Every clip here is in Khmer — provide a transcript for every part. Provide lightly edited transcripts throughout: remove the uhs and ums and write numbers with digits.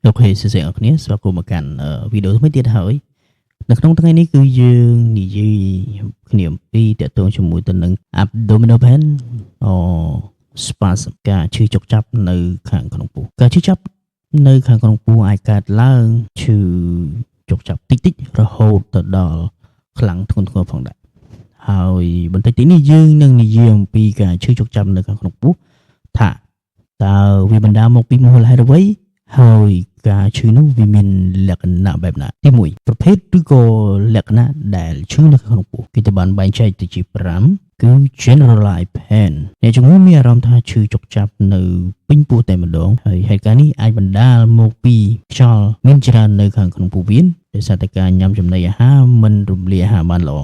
OK សួស្តីអ្នកគ្នាស្វាគមន៍មកកាន់វីដេអូថ្មីទៀតហើយនៅក្នុងថ្ងៃនេះគឺយើងនិយាយគ្នាអំពីទាក់ទងជាមួយទៅនឹង abdominal pain អូ spasm ការឈឺចុកចាប់នៅខាងក្នុងពោះការឈឺចាប់នៅខាងក្នុងពោះអាចកើតឡើងឈឺចុកចាប់តិចតិចរហូតទៅដល់ខ្លាំងធ្ងន់ធ្ងរផងដែរហើយបន្តិចទីនេះយើងនឹងនិយាយអំពីការឈឺចុកចាប់នៅខាងក្នុងពោះថាតើវាបណ្ដាលមកពីមូលហេតុអ្វីហើយការឈឺនោះវាមានលក្ខណៈបែបណាទី1ប្រភេទឬក៏លក្ខណៈដែលឈឺនៅក្នុងពោះគេទៅបានបែងចែកទៅជា5គឺ generalized pain អ្នកជំងឺមានអារម្មណ៍ថាឈឺចុកចាប់នៅពេញពោះតែម្ដងហើយហេតុការណ៍នេះអាចបណ្ដាលមកពីខ្យល់មានច្រើននៅខាងក្នុងពោះវៀនដោយសារតែការញ៉ាំចំណីអាហារមិនរំលាយអាហារបានល្អ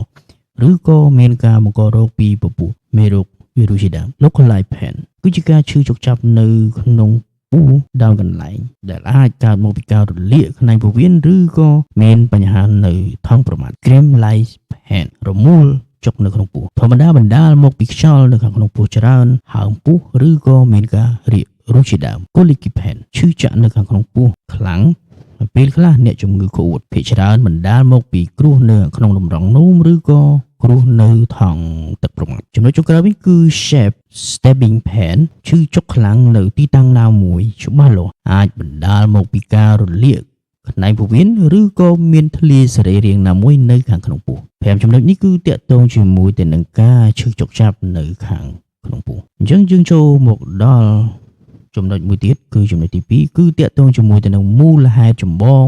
ឬក៏មានការបង្ករោគពីពពុះមេរោគវីរុសជាដើម localized pain គឺជាការឈឺចុកចាប់នៅក្នុងពោះដោយកន្លែងដែលអាចកើតមកពីការរលាកផ្នែកពោះវៀនឬក៏មានបញ្ហានៅថង់ប្រមាត់ cramp like pain រមូលចុកនៅក្នុងពោះធម្មតាបណ្ដាលមកពីខ្យល់នៅខាងក្នុងពោះច្រើនហើមពោះឬក៏មានការរាករូសជាដើម colicky pain ឈឺចាក់នៅខាងក្នុងពោះខ្លាំងហើយពេលខ្លះអ្នកជំងឺក្អួតភាគច្រើនបណ្ដាលមកពីគ្រោះនៅក្នុងតម្រងនោមឬក៏គ្រោះនៅថង់ទឹកប្រមាត់ចំណុចចុងក្រោយវិញគឺ sharp stabbing pain ឈឺចុកខ្លាំងនៅទីតាំងណាមួយច្បាស់លាស់អាចបណ្ដាលមកពីការរលាកផ្នែកពោះវៀនឬក៏មានធ្លាយសរីរាង្គណាមួយនៅខាងក្នុងពោះ5ចំណុចនេះគឺទាក់ទងជាមួយទៅនឹងការឈឺចុកចាប់នៅខាងក្នុងពោះអញ្ចឹងយើងចូលមកដល់ចំណុចមួយទៀតគឺចំណុចទី2គឺទាក់ទងជាមួយទៅនឹងមូលហេតុចម្បង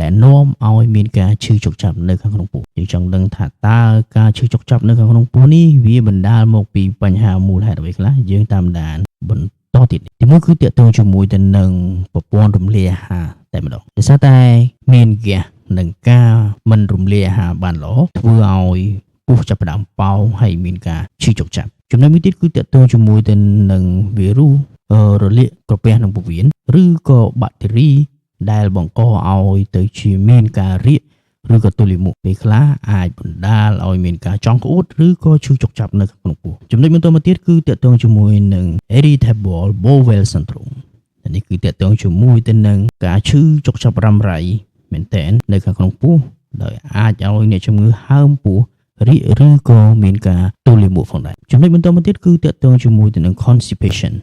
ដែលនាំឲ្យមានការឈឺចុកចាប់នៅខាងក្នុងពោះយើងចង់ដឹងថាតើការឈឺចុកចាប់នៅខាងក្នុងពោះនេះវាបណ្ដាលមកពីបញ្ហាមូលហេតុអ្វីខ្លះយើងតាមដានបន្តទៀតទីមួយគឺទាក់ទងជាមួយទៅនឹងប្រព័ន្ធរំលាយអាហារតែម្ដងដោយសារតែមានហ្គាសនិងការមិនរំលាយអាហារបានល្អធ្វើឲ្យពោះចាប់ផ្ដើមប៉ោងហើយមានការឈឺចុកចាប់ចំណុចមួយទៀតគឺទាក់ទងជាមួយទៅនឹងវីរុសរលាកក្រពះនិងពោះវៀនឬក៏បាក់តេរីដែលបង្កឲ្យទៅជាមានការរាកឬក៏ទល់លាមកពេលខ្លះអាចបណ្ដាលឲ្យមានការចង់ក្អួតឬក៏ឈឺចុកចាប់នៅក្នុងពោះចំណុចបន្តមកទៀតគឺទាក់ទងជាមួយនឹង irritable bowel syndrome នេះគឺទាក់ទងជាមួយទៅនឹងការឈឺចុកចាប់រ៉ាំរ៉ៃមែនតើនៅខាងក្នុងពោះដោយអាចឲ្យអ្នកជំងឺហើមពោះរាកឬក៏មានការទល់លាមកផងដែរចំណុចបន្តមកទៀតគឺទាក់ទងជាមួយទៅនឹង constipation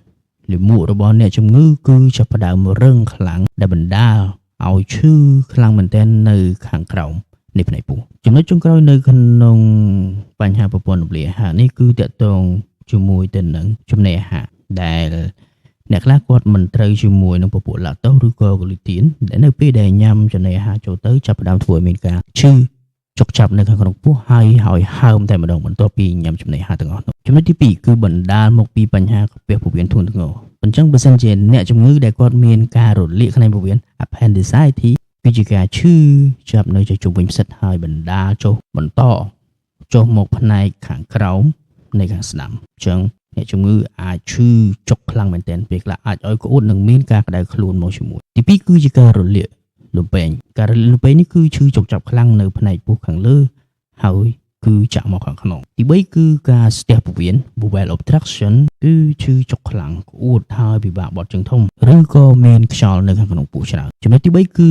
លាមករបស់អ្នកជំងឺគឺចាប់ផ្ដើមរឹងខ្លាំងដែលបណ្ដាលឲ្យឈឺខ្លាំងមែនទែននៅខាងក្រោមនៃផ្នែកពោះចំណុចចុងក្រោយនៅក្នុងបញ្ហាប្រព័ន្ធរំលាយអាហារនេះគឺទាក់ទងជាមួយទៅនឹងចំណីអាហារដែលអ្នកខ្លះគាត់មិនត្រូវជាមួយនឹងពពួកឡាក់តូសឬក៏ក្លូតៀនដែលនៅពេលដែលញ៉ាំចំណីអាហារចូលទៅចាប់ផ្ដើមធ្វើឲ្យមានការឈឺចុកចាប់នៅខាងក្នុងពោះហើយហើយហើមតែម្ដងបន្ទាប់ពីញ៉ាំចំណីអាហារទាំងអស់នោះចំណុចទី2គឺបណ្ដាលមកពីបញ្ហាក្រពះពោះវៀនធ្ងន់ធ្ងរអញ្ចឹងបើសិនជាអ្នកជំងឺដែលគាត់មានការរលាកក្នុងពោះវៀន appendicitis គឺជាការឈឺចាប់នៅជុំវិញផ្សិតហើយបណ្ដាលចុះបន្តចុះមកផ្នែកខាងក្រោមនៃខាងស្ដាំអញ្ចឹងអ្នកជំងឺអាចឈឺចុកខ្លាំងមែនទែនពេលខ្លះអាចឲ្យក្អួតនិងមានការក្តៅខ្លួនមកជាមួយទី2គឺជាការរលាកលំពែងការរលាកលំពែងនេះគឺឈឺចុកចាប់ខ្លាំងនៅផ្នែកពោះខាងលើហើយគឺចាក់មកខាងក្នុងទី3គឺការស្ទះពោះវៀន bowel obstruction គឺឈឺចុកខ្លាំងក្អួតហើយពិបាកបត់ជើងធំឬក៏មានខ្យល់នៅខាងក្នុងពោះច្រើនចំណុចទី3គឺ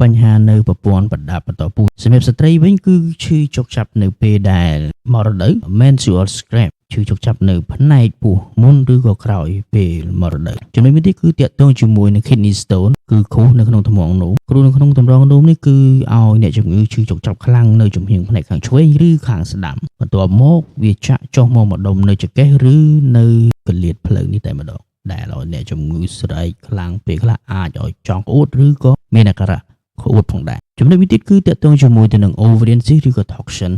បញ្ហានៅប្រព័ន្ធប្រដាប់បន្តពូជសម្រាប់ស្ត្រីវិញគឺឈឺចុកចាប់នៅពេលដែលមករដូវ menstrual cramp ឈឺចុកចាប់នៅផ្នែកពោះមុនឬក៏ក្រោយពេលមករដូវចំណុចមួយទៀតគឺទាក់ទងជាមួយនឹង kidney stone គឺគ្រួសនៅក្នុងតម្រងនោមគ្រួសនៅក្នុងតម្រងនោមនេះគឺឲ្យអ្នកជំងឺឈឺចុកចាប់ខ្លាំងនៅចំហៀងផ្នែកខាងឆ្វេងឬខាងស្ដាំបន្ទាប់មកវាចាក់ចុះមកម្ដុំនៅចង្កេះឬនៅកលៀតផ្លូវនេះតែម្ដងដែលឲ្យអ្នកជំងឺស្រែកខ្លាំងពេលខ្លះអាចឲ្យចង់ក្អួតឬក៏មានអាការៈក្អួតផងដែរចំណុចមួយទៀតគឺទាក់ទងជាមួយទៅនឹង ovarian cyst ឬក៏ toxin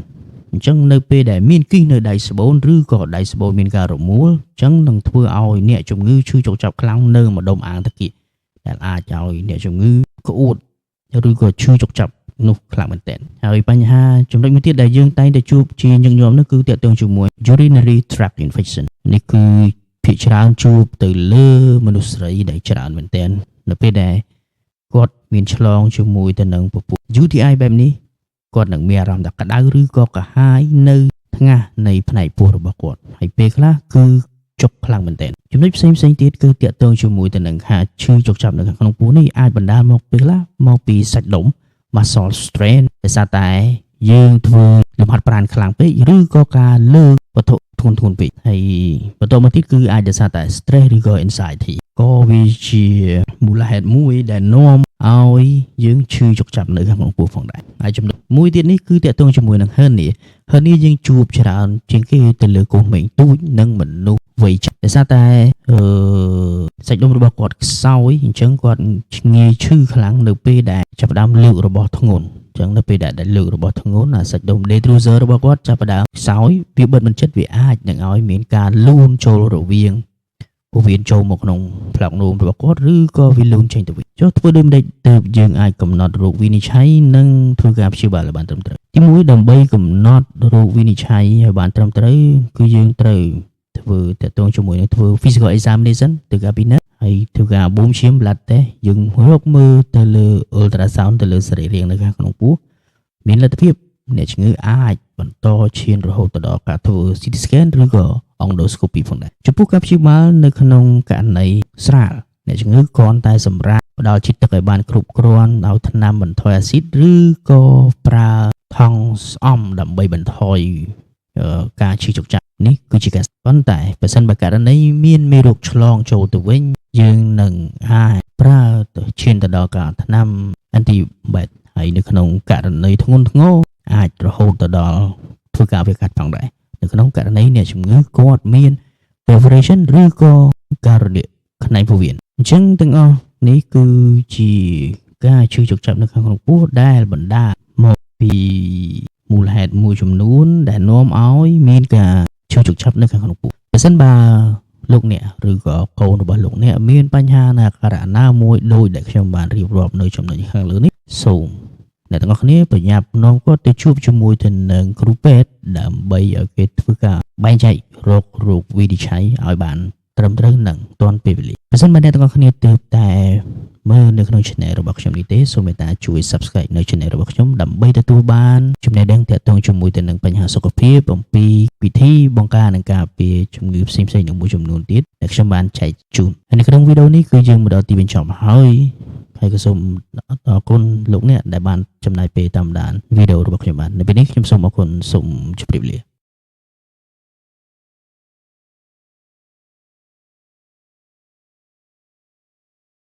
អញ្ចឹងនៅពេលដែលមានគីសនៅដៃស្បូនឬក៏ដៃស្បូនមានការរមួលអញ្ចឹងនឹងធ្វើឲ្យអ្នកជំងឺឈឺចុកចាប់ខ្លាំងនៅម្ដុំអាងត្រគាកដែលអាចឲ្យអ្នកជំងឺក្អួតឬក៏ឈឺចុកចាប់នោះខ្លាំងមែនទែនហើយបញ្ហាចំណុចមួយទៀតដែលយើងតែងតែជួបជាញឹកញាប់នោះគឺទាក់ទងជាមួយ urinary tract infection នេះគឺភាគច្រើនជួបទៅលើមនុស្សស្រីដែលច្រើនមែនទែននៅពេលដែលគាត់មានឆ្លងជាមួយទៅនឹងពពួក UTI បែបនេះគាត់នឹងមានអារម្មណ៍ថាក្តៅឬក៏ក្រហាយនៅថ្ងាសនៃផ្នែកពោះរបស់គាត់ហើយពេលខ្លះគឺ ចុកខ្លាំងមែនទែនចំណុចផ្សេងផ្សេងទៀតគឺតាក់ទងជាមួយទៅនឹងការឈឺចុកចាប់នៅខាងក្នុងពោះនេះអាចបណ្ដាលមកពេលខ្លះមកពីសាច់ដុំ muscle strain ដោយសារតែយើងធ្វើលំហាត់ប្រាណខ្លាំងពេកឬក៏ការលើកវត្ថុធ្ងន់ធ្ងរពេកហើយបន្តមកទៀតគឺអាចដោយសារតែ stress ឬក៏ anxiety ក៏វាជាមូលហេតុមួយដែលនាំឲ្យយើងឈឺចុកចាប់នៅខាងក្នុងពោះផងដែរហើយចំណុចមួយទៀតនេះគឺតាក់ទងជាមួយនឹង hernia។ Hernia យើងជួបច្រើនជាងគេទៅលើកូនក្មេងទូចនិងមនុស្សវ័យចាស់ដោយសារតែសាច់ដុំរបស់គាត់ខ្សោយអញ្ចឹងគាត់ងាយឈឺខ្លាំងនៅពេលដែលចាប់ផ្ដើមលើករបស់ធ្ងន់អញ្ចឹងនៅពេលដែលលើករបស់ធ្ងន់អាសាច់ដុំ detrusor របស់គាត់ចាប់ផ្ដើមខ្សោយវាបិទមិនចិត្តវាអាចនឹងឲ្យមានការលូនចូលរវាងពោះវៀនចូលមកក្នុងផ្លោកនោមរបស់គាត់ឬក៏វាលូនចេញទៅវិញចុះធ្វើដូចម្ដេចទើបយើងអាចកំណត់រោគវិនិច្ឆ័យនិងធ្វើការព្យាបាលឲ្យបានត្រឹមត្រូវទីមួយដើម្បីកំណត់រោគវិនិច្ឆ័យឲ្យបានត្រឹមត្រូវគឺយើងត្រូវធ្វើតាក់ទងជាមួយនឹងធ្វើ physical examination ទៅការពិនិត្យហើយធ្វើការបូមឈាម blood test យើងរកមើលទៅលើ ultrasound ទៅលើសរីរាង្គនៅខាងក្នុងពោះមានលទ្ធភាពអ្នកជំងឺអាចបន្តឈានរហូតទៅដល់ការធ្វើ CT scan ឬក៏ endoscopy ផងដែរចំពោះការព្យាបាលនៅក្នុងករណីស្រាលអ្នកជំងឺគ្រាន់តែសម្រាកផ្ដល់ជាតិទឹកឲ្យបានគ្រប់គ្រាន់ឲ្យថ្នាំបន្ថយអាស៊ីតឬក៏ប្រើថង់ស្អំដើម្បីបន្ថយការឈឺចុកចាប់នេះគឺជាការប៉ុន្តែបើសិនបើករណីមានមេរោគឆ្លងចូលទៅវិញយើងនឹងអាចប្រើទៅឈានទៅដល់ការថ្នាំ antibiotic ហើយនៅក្នុងករណីធ្ងន់ធ្ងរអាចរហូតទៅដល់ធ្វើការវះកាត់ផងដែរនៅក្នុងករណីអ្នកជំងឺគាត់មាន perforation ឬក៏ការរលាកផ្នែកពោះវៀនអញ្ចឹងទាំងអស់នេះគឺជាការឈឺចុកចាប់នៅខាងក្នុងពោះដែលបណ្ដាលមកពីមូលហេតុមួយចំនួនដែលនាំឲ្យមានការឈឺចុកចាប់នៅខាងក្នុងពោះបើសិនបើលោកអ្នកឬក៏កូនរបស់លោកអ្នកមានបញ្ហាណាករណាមួយដោយដែលខ្ញុំបានរៀបរាប់នៅចំណុចខាងលើនេះសូមអ្នកទាំងអស់គ្នាប្រញាប់នាំគាត់ទៅជួបជាមួយទៅនឹងគ្រូពេទ្យដើម្បីឲ្យគេធ្វើការបែងចែករោគរោគវិនិច្ឆ័យឲ្យបានត្រឹមត្រូវនិងទាន់ពេលវេលាបើសិនបើអ្នកទាំងអស់គ្នាទើបតែមើលនៅក្នុង channel របស់ខ្ញុំនេះទេសូមមេត្តាជួយ Subscribe នៅ channel របស់ខ្ញុំដើម្បីទទួលបានចំណេះដឹងទាក់ទងជាមួយទៅនឹងបញ្ហាសុខភាពអំពីវិធីបង្ការនិងការពារជំងឺផ្សេងៗនិងមួយចំនួនទៀតដែលខ្ញុំបានចែកជូនហើយនៅក្នុងវីដេអូនេះគឺយើងមកដល់ទីបញ្ចប់ហើយហើយក៏សូមអរគុណលោកអ្នកដែលបានចំណាយពេលតាមដានវីដេអូរបស់ខ្ញុំបាននៅពេលនេះខ្ញុំសូមអរគុណសូមជម្រាបលា។